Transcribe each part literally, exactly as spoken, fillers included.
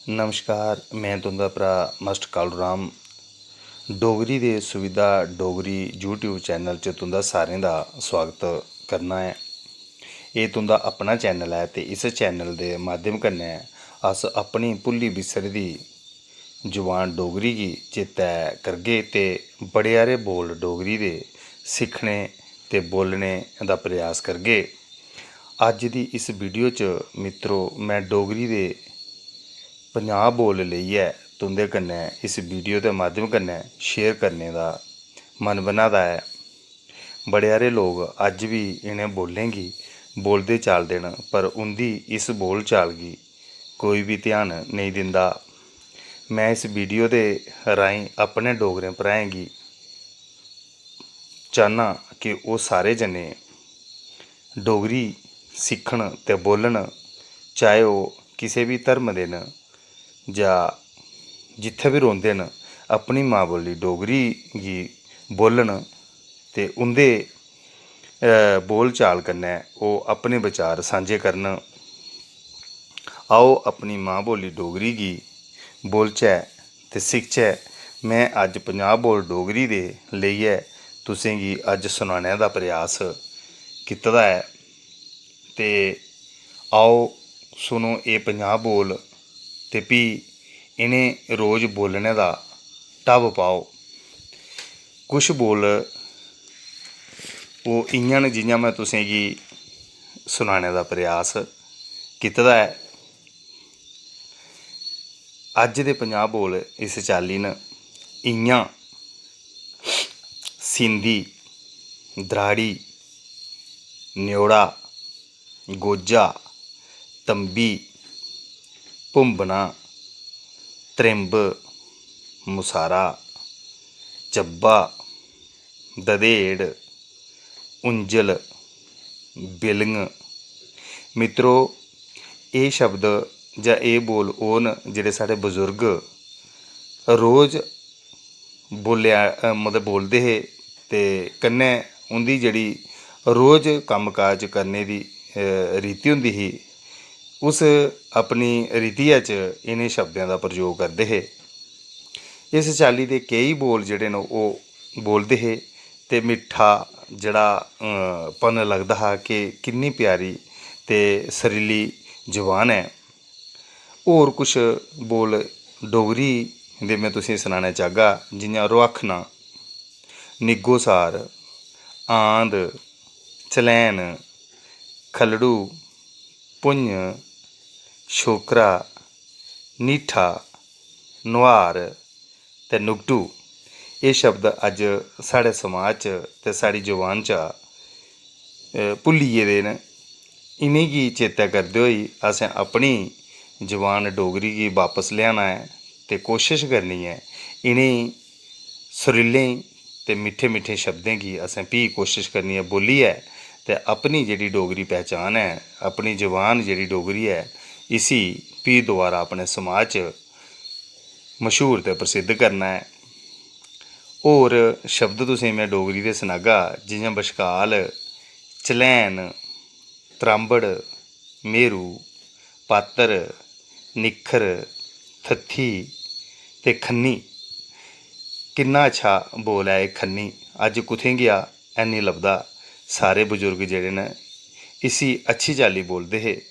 नमस्कार, में तुं'दा भ्राऽ मास्टर कालू राम। डोगरी दे सुविधा डोगरी YouTube चैनल च तुं'दा सारें दा सुआगत करना ऐ। एह् तुं'दा अपना चैनल ऐ ते इस चैनल दे माध्यम कन्नै अस अपनी भुल्ली बिसरी दी जुबान डोगरी गी चेतै करगे ते बड़े हारे बोल डोगरी दे सिक्खने ते बोलने दा प्रयास करगे। अज्ज दी इस वीडियो च मित्रो, में डोगरी दे पंजाह् बोल लेइयै तुं'दे कन्नै इस वीडियो दे माध्यम कन्नै शेयर करने दा मन बना दा ऐ। बड़े हारे लोक अज्ज बी इ'नें बोलें गी बोलदे चालदे न, पर उं'दी इस बोल चाल गी कोई बी ध्यान नेईं दिंदा। में इस वीडियो दे राहें अपने डोगरें भ्राएं गी चाह्न्नां कि ओह् सारे जने डोगरी सिक्खन ते बोलन, चाहे ओह् किसे बी धर्म दे न जां जित्थै बी रौंह्दे न, अपनी मां बोली डोगरी गी बोलन ते उं'दे, अ, बोल चाल कन्नै ओह् अपने विचार सांझे करन। आओ, अपनी मां बोली डोगरी गी बोलचै ते सिखचै। में अज्ज पंजाह् बोल डोगरी दे लेइयै तुसें गी अज्ज सनाने दा प्रयास कीते दा ऐ। ते आओ, सुनो एह् पंजाह् बोल ते फ्ही इ'नें रोज बोलने दा ढब पाओ। कुछ बोल ओह् इ'यां न जि'यां में तुसें गी सनाने दा प्रयास कीते दा ऐ। अज्ज दे पंजाह् बोल इस चाल्ली न, इ'यां, सींदी, द्राड़ी, न्योड़ा, गोजा, तंबी, भुंबना, त्रिंब, मुसारा, चब्बा, दधेड़, उंजल, बिलंग। मित्रो, एह् शब्द जां एह् बोल ओह् न जेह्ड़े साढ़े बजुर्ग रोज बोल्लेआ, अ, मतलब बोलदे हे ते कन्नै उं'दी जेह्ड़ी रोज कम्म काज करने दी, अ, रीति होंदी ही, उस अपनी रीतियै च इ'नें शब्दें दा प्रयोग करदे हे। इस चाल्ली दे केई बोल जेह्ड़े न ओह् बोलदे हे ते मिट्ठा जेह्ड़ा, अ, पन लगदा हा कि किन्नी प्यारी ते सरीली जबान ऐ। होर कुछ बोल डोगरी दे में तुसेंगी सनाना चाह्गा, जि'यां रुहाखना, निग्गोसार, आंध, चलैन, खल्लड़ू, भुञ, छोकरा, नीठा, नुहार ते नुगटू। एह् शब्द अज्ज साढ़े समाज च ते साढ़ी जुबान चा, अ, भुल्ली गेदे न। इ'नेंगी चेतै करदे होई असें अपनी जुबान डोगरी गी बापस लेआना ऐ ते कोशश करनी ऐ इ'नें सुरीलें ते मिट्ठे मिट्ठे शब्दें गी असें फ्ही कोशश करनी ऐ बोलियै ते अपनी जेह्ड़ी डोगरी पैह्चान ऐ, अपनी जबान जेह्ड़ी डोगरी ऐ, इसी फ्ही दोबारा अपने समाज च मश्हूर ते प्रसिद्ध करना ऐ। होर शब्द तुसेंगी में डोगरी दे सनागा, जि'यां बशकाल, चलैन, त्रांबड़, म्हेरू, पात्तर, निक्खर, थत्थी ते खन्नी। किन्ना अच्छा बोल ऐ एह् खन्नी। अज्ज कुत्थें गेआ, हैनी लभदा। सारे बजुर्ग जेह्ड़े न, इसी अच्छी चाल्ली बोलदे हे।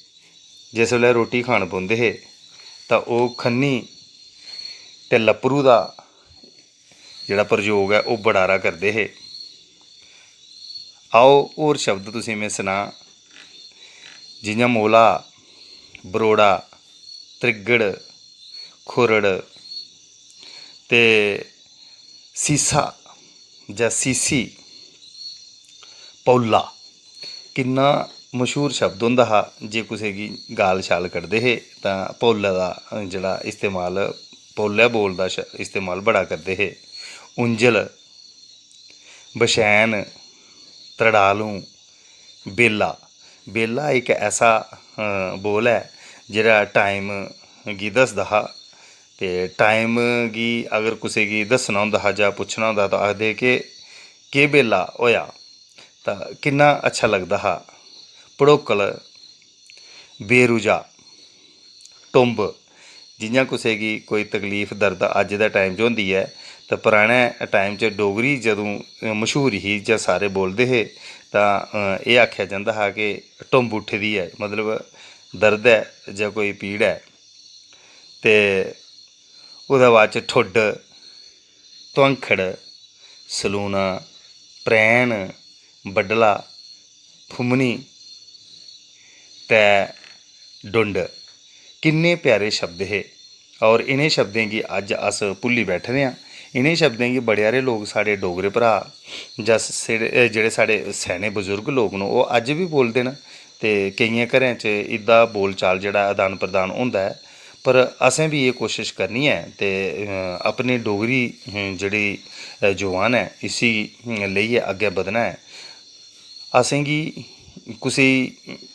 जिस बेल्लै रोटी खान बौंह्दे हे, तां ओह् खन्नी ते लप्परू दा जेह्ड़ा प्रयोग ऐ, ओह् बड़ारा करदे हे। आओ, होर शब्द तुसें में सनां, जि'यां मोला, बरोड़ा, त्रिगड़, खुरड़ ते सीसा जां सीसी, पौला। किन्ना मश्हूर शब्द होंदा हा, जे कुसै गी गाल शाल कड्ढदे हे, तां पौले दा जेह्ड़ा इस्तेमाल, पौले बोल दा श-, इस्तेमाल बड़ा करदे हे। उंजल, बछैन, त्रड़ालू, बेला। बेला इक ऐसा, अ, बोल ऐ जेह्ड़ा टाइम गी दसदा हा, ते टाइम गी अगर कुसै गी दस्सना होंदा हा जां पुच्छना होंदा हा, तां आखदे कि, "केह् बेला होएआ?" तां किन्ना अच्छा लगदा हा। भड़ोकल, बेरुजा, टुंब, जि'यां कुसै गी कोई तकलीफ दर्द अज्ज दे टाइम च होंदी ऐ, ते पराने टाइम च डोगरी जदूं मश्हूर ही जां सारे बोलदे हे, तां, अ, एह् आखेआ जंदा हा कि टुंब उट्ठी दी ऐ, मतलब दर्द ऐ जां कोई पीड़ ऐ। ते ओह्दे बाद च ठुड्ड, धुआंखड़, सलूना, परैह्न, बड्डला, फुम्मनी ते डुंड, किन्ने प्यारे शब्द हे। और इ'नें शब्दें गी अज्ज अस भुल्ली बैठे दे आं। इ'नें शब्दें गी बड़े हारे लोक, साढ़े डोगरे भ्राऽ जां स-, जेह्ड़े, जेह्ड़े साढ़े स्याने बजुर्ग लोक न, ओह् अज्ज बी बोलदे न। ते केइयें घरें च एह्दा बोलचाल जेह्ड़ा आदान प्रदान होंदा ऐ। पर असें बी एह् कोशश करनी ऐ ते, अ, अपनी डोगरी, अ, जेह्ड़ी, अ, जुबान ऐ, इसी, अ, लेइयै अग्गें बधना ऐ। असेंगी कुसै गी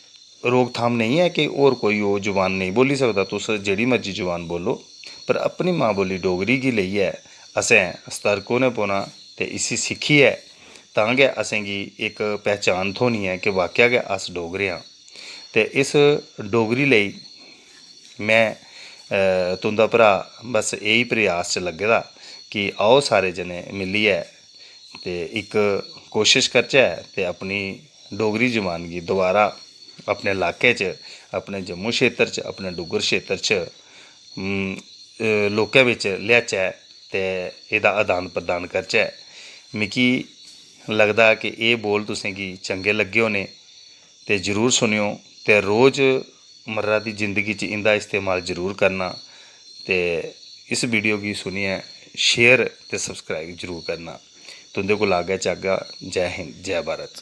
रोकथाम नेईं ऐ कि होर कोई ओह् जुबान नेईं बोल्ली सकदा, तुस जेह्ड़ी मर्जी जुबान बोल्लो, पर अपनी मां बोली डोगरी गी लेइयै असें सतर्क होना पौना ते इसी सिक्खियै तां गै असेंगी इक पैह्चान थ्होनी ऐ कि वाकया गै अस डोगरे आं। ते इस डोगरी लेई में, अ, तुं'दा भ्राऽ बस एही प्रयास च लग्गे दा कि आओ सारे जने मिलियै ते इक कोशश करचै ते अपनी डोगरी जबान गी दोबारा अपने लाके च, अपने जम्मू क्षेत्र च, अपने डुग्गर क्षेत्र च, उम, अ, लोकें बिच लेआचै ते एह्दा आदान प्रदान करचै। मिगी लगदा कि एह् बोल तुसें गी चंगे लग्गे होने ते जरूर सुनेओ ते रोजमर्रा दी जिंदगी च इं'दा इस्तेमाल जरूर करना ते इस video गी सुनियै share ते subscribe जरूर करना। तुं'दे कोला अग्गें चाह्गा। जै हिंद, जै भारत।